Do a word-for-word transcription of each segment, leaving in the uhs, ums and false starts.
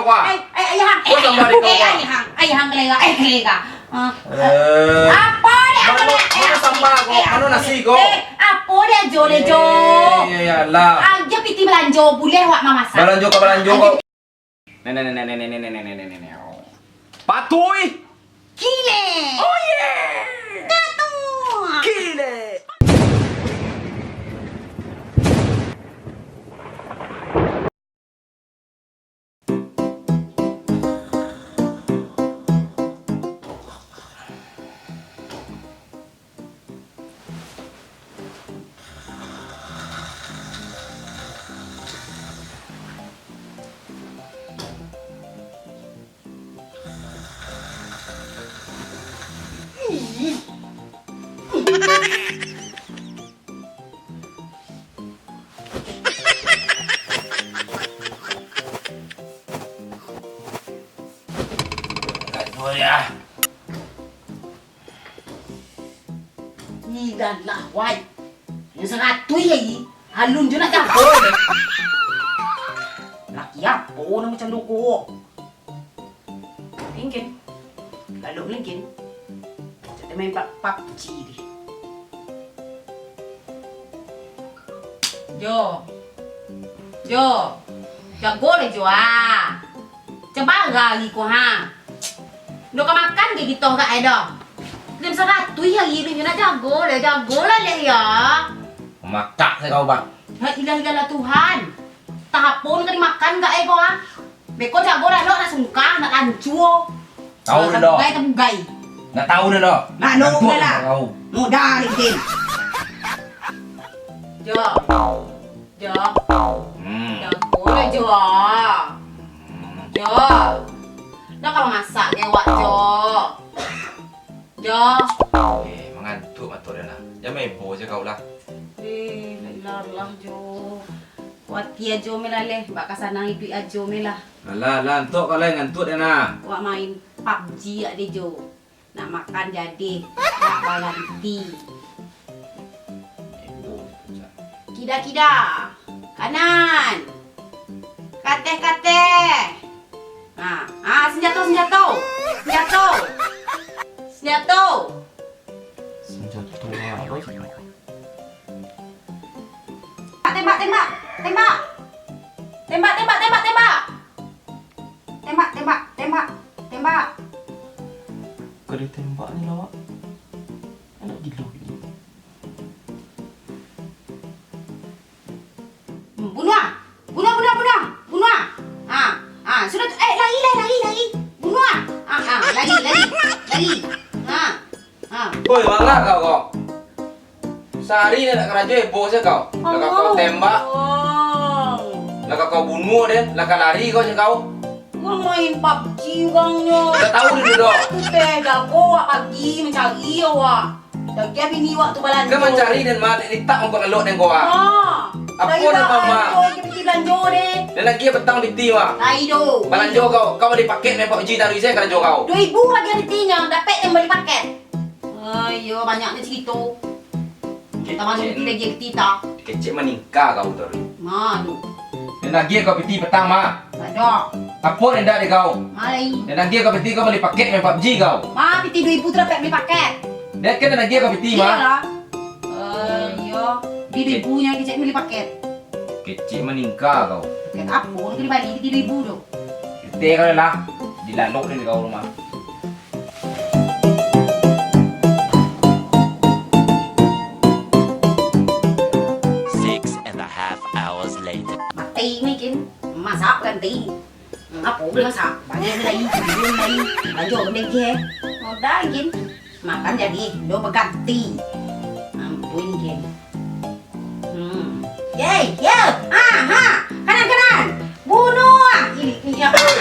Wah. Eh, eh, ayah, eh, Kau tambah ayah, di kau, eh, Wah. Ayah, ayah, kelega, eh, kelega. Ah, Eh. Apa ni, apa Mano, ni? Eh, mano sambal kau? Eh, Mano nasi kau? Eh, apa dia, Jo, le, Jo? Eh, ya, ya, lah. Aja piti balanjo, bulih awak mamasak. Balanjo kau, balanjo Aja kau. Nenek, nenek, nenek. Patuih. Kile. Oh, yeah. Datuk. Kile. Ilah lah, wai. Yang saratuih lai. Alun jo nak jago. Laki apo nan macam doko? Mungkin. Lalu mungkin. Jadi main pub-, pub G deh. Jo. Jo. Jago lah, Jo, ah. Cabara ari ko, ha. Ndo ka makan ge kito ka ai doh. Jam saratuih ari tu, nak jago lah, jago lah leh, yo. Mamak se kau, Bang. La ilaha illallah Tuhan. Tahapun ka dimakan ka ai ko, ha. Beko jago lah, nak sungkah, nak lancua. Tahu dah. Tabugai, tabugai. Nak tahu dah, dah. Nak, nak, Ngantuk dah lah. Tahu. Mudah ni, Din. Jo. Jo. Hmm. Jago lah, Jo. Hmm. Jo. Dah kalau masak ge awak, Jo. Jo. Eh, mangantuak mato den lah. Jan maibo se kau lah. Eh, lah, lah, Jo. Kuatia Jo me lah leh, bak ka sanang iduik Ajo me lah. Alah, lah, antok kau lah, ngantuak den lah. Awak main pub G awak deh, Jo. Nak makan jadi, nak balanti. Kida-kida. Kanan. Kateh-kateh. Ha, ha, senjato, senjato. Senjato. Senjato. Senjato apo? Tembak, tembak, tembak. Tembak, tembak, tembak, tembak. Tembak, tembak, tembak, tembak. Ka ditembak ni lah, Wak. Anak gilo gini. Hmm, bunuah. Bunuah, bunuah, bunuah. Bunuah. Ah, ah, sudah tu. Eh, lari, lari, lari, lari. Bunuah. Ah, ah, lari, lari. Lari. Ah. Ah. Oi, manga kau, kau? Sahari ni nak karajo heboh se kau. Lah ka kau tembak. Lah ka kau bunuah den, lah ka lari kau se kau. Urang main pub G urangnyo. Dah tahu dulu doh. Tu teh jago awak pagi mancari awak. Dah agiah bini awak tu balanjo. Kan mancari den mah, tak litak mangko lalok den kau ah. Ha. Apo nan mama? Dah piti balanjo deh. Den agiah petang piti mah. Lai do. Balanjo kau, kau bali paket main pub G taruih se karajo kau. Duo ribu agiah pitinyo, dapek den bali paket. Ayo, banyaknyo carito. Tambah Kecek. Piti lagi piti ta. Kecek maningka kau tu. Ma tu. Den agiah kau piti petang mah. Ado. Apo nan indak dek kau? Ma lai. Den agiah kau piti kau bali paket main pub G kau. Ma piti duo ribu tu dapek bali paket. Den kan den agiah kau piti mah. Iyolah. Eh, iyo. Di duo ribu nyo kecek bali paket. Kecek maningka kau. Paket apo nan ka dibali piti duo ribu tu? Kecek kau lah. Dilalok ni kau rumah. Six and a half hours later. Mati mungkin. Masak ganti. Ngapo buliah masak? Banyak ni lai, bujur lai. Balanjo gendeng je. Modal gin. Makan jadi, do baganti. Ampun gin. Hmm. Yey, yo. Ha, ha. Kanan, kanan. Bunuah. Ini, ini apa? Eh, eh, eh,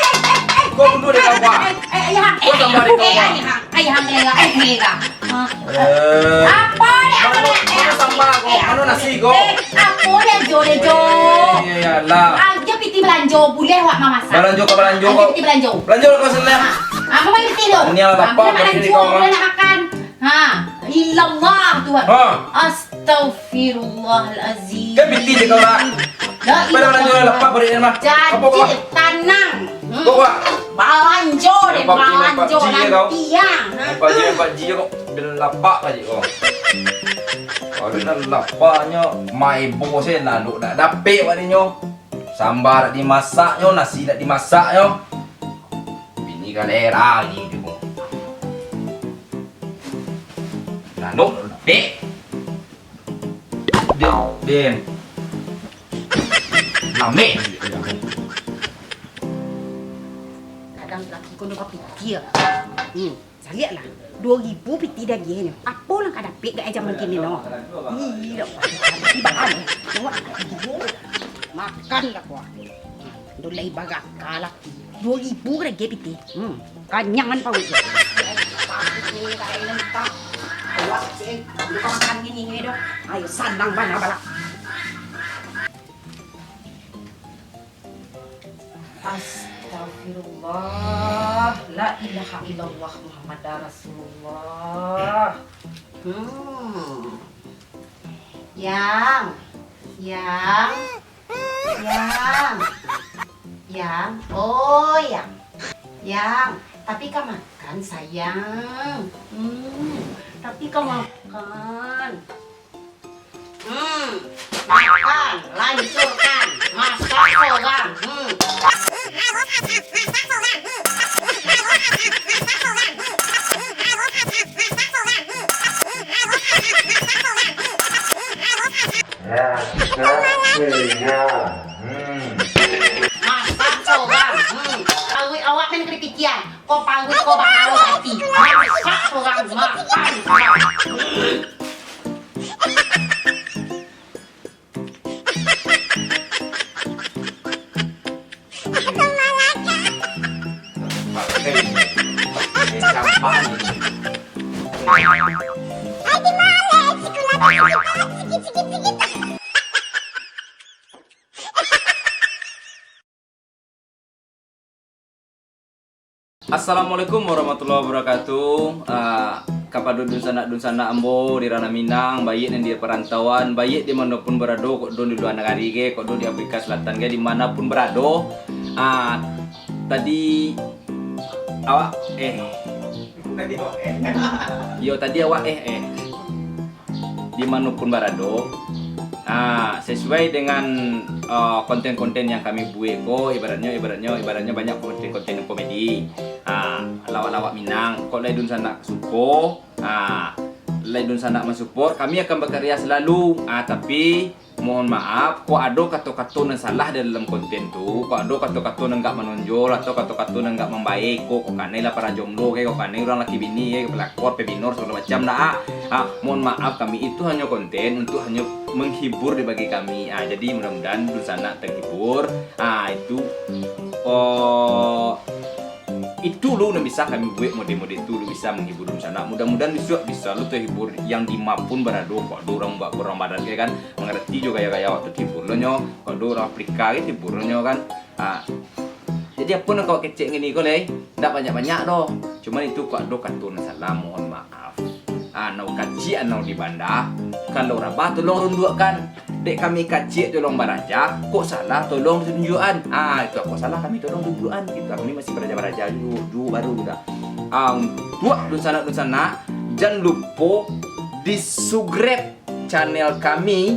eh, eh. Kau bunuh dia, kau, Pak. Eh, eh, eh, ayah. Kau tambah dia, kau, Pak. Eh, ayah. Ayah, kelega, eh, kelega. Eh. Apa ni, apa ni? Mano, mano sambal kau? Mano nasi kau? Eh, apa ni, Jo, le, Jo? Eh, ya, ya, lah. Aja piti balanjo, buliah awak mamasak. Balanjo kau, balanjo kau. Aja piti balanjo. Balanjo kau sana. Ah, ah, mama piti tu. Ini alat apa? Mama nak balanjo, mama nak makan. Ha, illallah Tuhan. Ha. Astagfirullahalazim. Kan piti je kau, Pak. La ilaha illallah. Jadi, tanang. Hmm. Balanjo deh, balanjo nantiang. Nampak ji, nampak ji kau. Dia lapak aja kau. Kalau dah lapaknyo, mai bos eh, lalu dak dapek wak dinyo. Samba dak dimasaknyo, nasi dak dimasaknyo. Bini kalera lagi tu. Lalu dapek. Dek, den. Lamek. Kadang laki ko ndak bapikia. Hmm, caliaklah. Duo ribu pitih diagiahnyo. Apo lah ka dapek dek jaman kini no? Iyo. Ibahan. Makan lah ko. Ndo lai baraka laki. Duo ribu ka diagiah pitih. Hmm, kanyangan paruik. Awas, cik. Bukan makan gini, gini doh. Ayo, sanang bana bala. Astagfirullah. La ilaha illallah Muhammadar Rasulullah. Hmm. Yang. Yang. Yang. Yang. Oh, yang. Yang. Tapi ka makan, sayang. Hmm. Tapi ka makan. Hmm. Makan. Lancurkan. Masak sorang. Hmm. Masak sorang. Hmm. Paruik awak main keripikian. Ko paruik ko bakalo mati. Masak sorang, makan. Assalamualaikum warahmatullahi wabarakatuh. Ah, kapado dunsanak-dunsanak ambo di Ranah Minang, baiak nan di parantauan, baiak di mano pun barado, kok don di lua nagari ke, kok don di Afrika Selatan ke, di mana pun barado. Ah, tadi awak, eh. Iyo, tadi awak, eh, eh. Di mano pun barado. Ah, sesuai dengan, ah, konten-konten yang kami buek ko, ibaratnyo, ibaratnyo, ibaratnyo banyak konten-konten komedi. Ah, lawak-lawak Minang. Kok lai dunsanak suko, ah, lai dunsanak mansupport, kami akan bakarya selalu. Ah, tapi, mohon maaf, kok ado kato-kato nan salah di dalam konten tu, kok ado kato-kato nan gak manonjol, atau kato-kato nan gak mambaik, kok, kok kanai lah para jomblo, kok kanai urang laki bini, pelakor, pebinor, sagalo macam, dak, ah. Ah, mohon maaf, kami itu hanyo konten untuk hanyo menghibur dibagi kami. Ah, jadi mudah-mudahan dunsanak terhibur. Ah, itu, oh, itu lu nan bisa kami buek, mode-mode itu lu bisa menghibur dunsanak. Mudah-mudahan bisuak bisa lu terhibur yang di ma pun barado, kok ado urang ba-, urang barat ke kan, mangarati jo gaya-gaya awak tu, terhibur lo nyo, kok ado urang Afrika ke, terhibur lo nyo kan. Ah, jadi apo nan kau kecek ngini ko lai, ndak banyak-banyak doh. Cuman itu kok ado kato nan salah, mohon maaf. Ah, anau kaciak, anau di banda. Kalau rabah, tolong runduakkan. Dek kami kaciak, tolong baraja. Kok salah, tolong tunjuakan. Ah, itu kok salah, kami tolong tunjuakan. Itu kami masih baraja-baraja dulu, dulu baru dah. Ah, untuak dunsanak-dunsanak, jan lupo di-subscribe channel kami,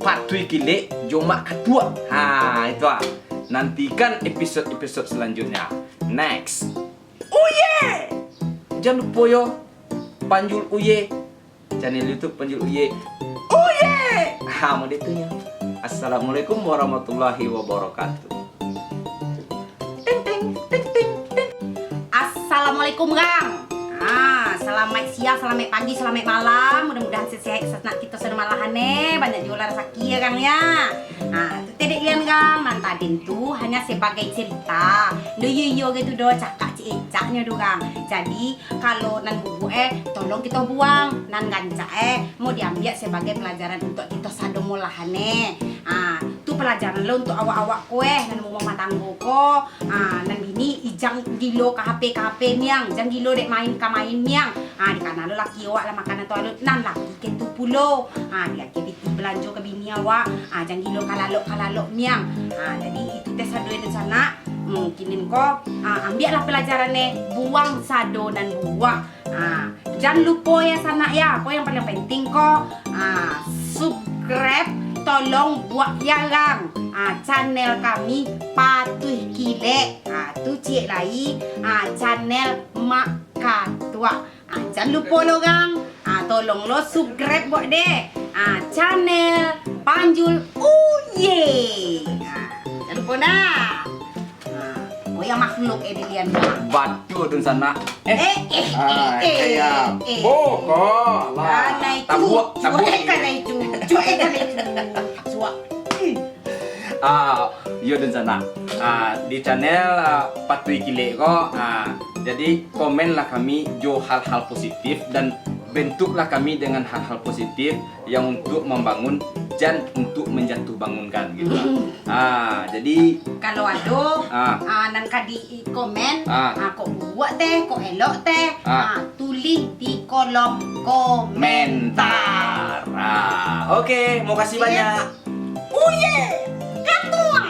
Patuik Kilek jo Mak Katuak. Ha, itu ah. Nantikan episod-episod selanjutnya. Next. Uye! Jan lupo yo, Panjul Uye. Channel YouTube Panjul Uye. Uye! Ha, mode tu nyo. Assalamualaikum warahmatullahi wabarakatuh. Ting, ting, ting, ting, ting. Assalamualaikum, Kang. Ah, salamaik siang, salamaik pagi, salamaik malam. Mudah-mudahan sehat-sehat sanak kito sadonyo malahan, eh. Banyak juo lah rasaki ya, Kang, ya. Ah, tu teh dek lian, Kang. Nan tadin tu hanya sebagai cerita. Ndo iyo-iyo gitu doh, cakak ciek-cieknyo doh, Kang. Jadi, kalau nan bubuak, eh, tolong kito buang. Nan gancak, eh, mau diambiak sebagai pelajaran untuk kito sadonyo malahan, eh. Ah, tu pelajaran lo untuk awak-awak ko, eh, nan rumah tanggo ko. Ah, nan bini Ni, jan gilo ka H P, ka H P, Miang. Jan gilo dek main ka main, Miang. Ha, di kana lo laki awak lah makanan tu alun. Nan laki ke tu pulo. Ha, di agiah pitih balanjo ka bini awak. Ha, jan gilo ka lalok, ka lalok, Miang. Ha, jadi itu teh sado dunsanak. Hmm, kini ko, ha, ambiaklah pelajaran ne, buang sado nan buak. Ha, jan lupo ya sanak ya, ko yang paling penting ko, ha, subscribe, tolong buak yarang, ha, channel kami Patuih Kilek. Ha, tu ciek lai, ha, channel Mak Katuak. Ha, jan lupo lo, gang. Ha, tolong lo subscribe buak deh. Ha, channel Panjul Uye. Ha, jan lupo nah. Ha, ko yang makhluk eh dilian. Batua dunsanak. Eh, eh, ah, eh, eh, ya. Eh. Oh, ko lah. Kanai tu. Tabuak, tabuak. Cuek kanai tu. Cuek kanai tu. Suak. Ah, iyo dunsanak. Ah, di channel, ah, Patuih Kilek ko, ah, jadi komenlah kami jo hal-hal positif dan bentuklah kami dengan hal-hal positif yang untuk membangun, jan untuk menjatuh bangunkan gitu. Ah, jadi kalau ado, ah, ah, nan ka di komen, ah, ah, kok buruak teh, kok elok teh, ah, ah, tulih di kolom komentar. Komentar. Ah, oke, makasih banyak. Uye, katua.